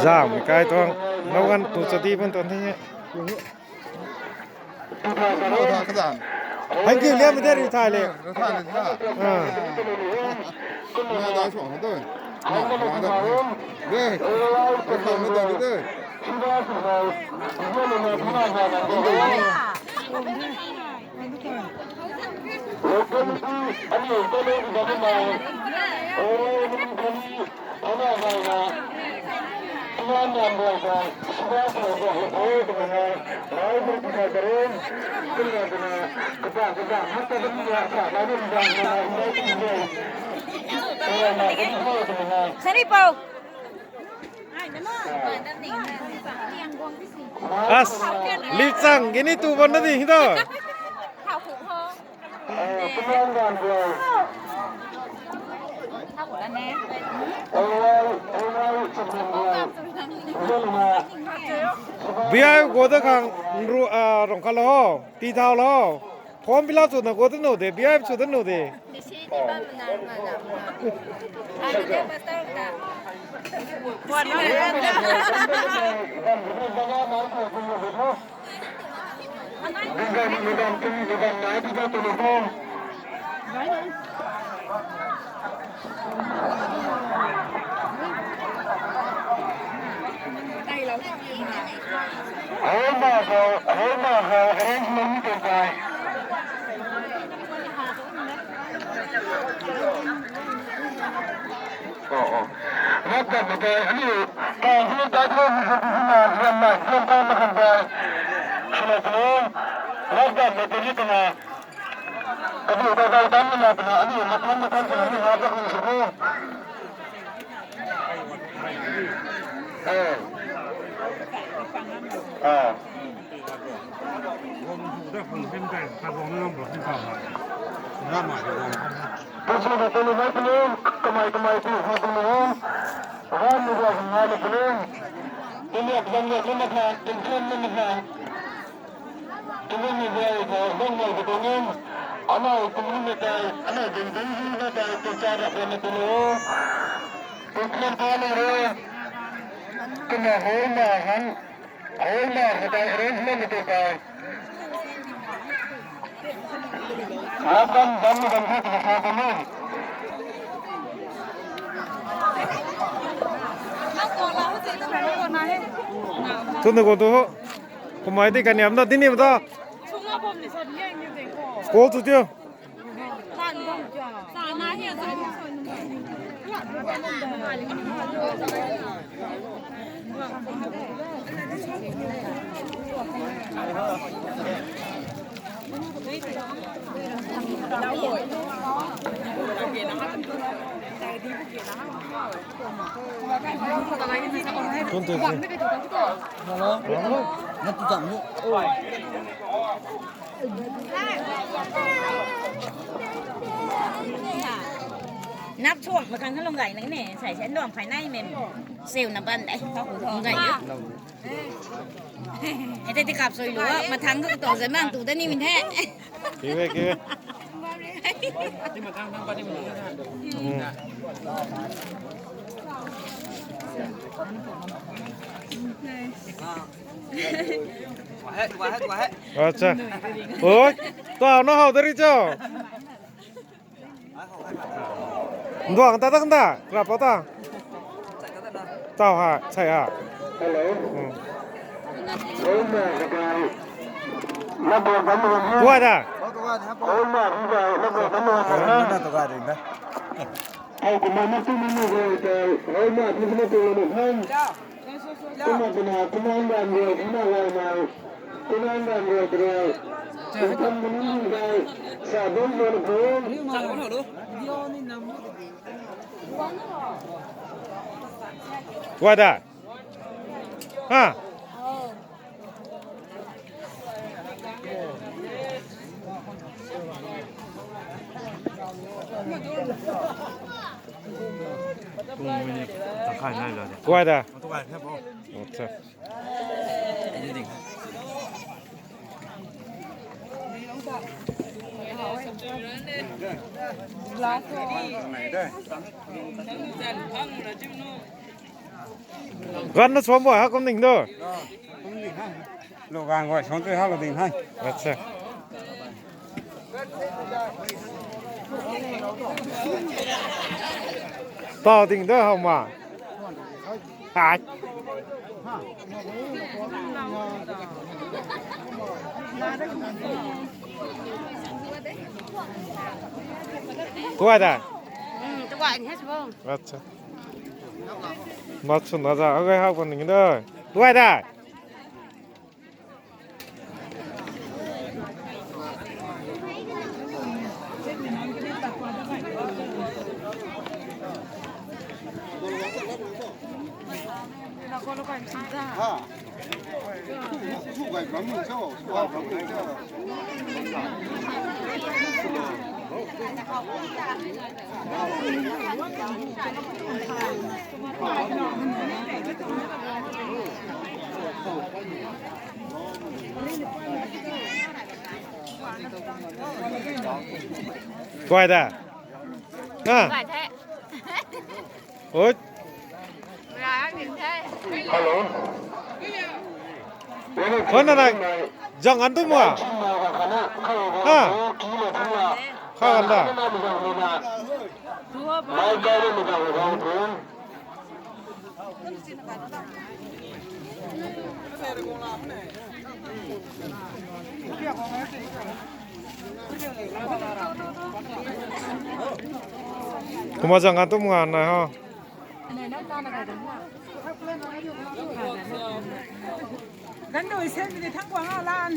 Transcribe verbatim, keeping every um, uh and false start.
Zam kai tuang, nau gan tu chati pun tuang the. Thank you, liam de ri thai le. Ri thai le sa. Ah. Na dai suang ha doi. Na, na dai. De. Ri thai na dai de. Sari pau. As, lichang gini tu ban na di hito. Biai go da khang ru, ah, rong kha lo, ti thau lo. Form fill up sw na go da nu de, biai sw da nu de. Hei ma hei, hei ma hei, arrangement ni tuang kai. Oh, oh. Lat dat mei tei, aniu, kang hei tai tu, hei tu, hei na, hei na, hei na, hei na, hei na. Sila tu, lat dat mei tei ni tu na. Kaniw ta dai tan na, na, aniu, na, na, na, na, na, na, na, na. Eh. Ah. Pasi na tuni mai puni, kamai kamai pi ha tuni hon. Ram ni ram ngai na puni. Tuni ap zam yak na na, tuni ap zam yak na na. Tuni ni zai ko zam ngai ko tuni. Anai tuni ni tai, anai tuni tuni ni tai, tuni cha rak na tuni ho. Tuni tuni ni ro. Tuni ho na han. Hei na, hei tai arrangement ni tu kai. Lam dam, dam ni dam khat na sa ta ni. Tu na go tu ho. Kumai di kaniam na di ni ma ta. Call tu tiu. Hello? Hello? Nap thuang ma khang lung gay nang ne, sai sai nduang phai nai mem. Seu na ban dai, lung gay. Ete ti kap soi lu, mathang ka to zai mang tu da ni min the. Kiwe, kiwe. Acha. Oi, tau na hau dari cho. Nduang ta ta kan ta, krap ta. Tau ha, sai ha. Hello. Hmm. Tuai da. Tuai da. Ha. Tuai da. Acha. Ganv na suam bo ha kum ning do. Lo gang goi song tui ha lo ding hai. Acha. Tau ding da hau ma. Hai. Tuai da. Hmm, tuai ni hai sbo. Acha. Mat swn na za, agai hak pan ning da. Tuai da. Tuai da. Ha. Tuai the. Oi. Hello. Hoi na na. Jang an tu mua. Ha. Kha an da. Kumna zang kan tu manga na ho. Gan dui sen ni thang kuang a lan.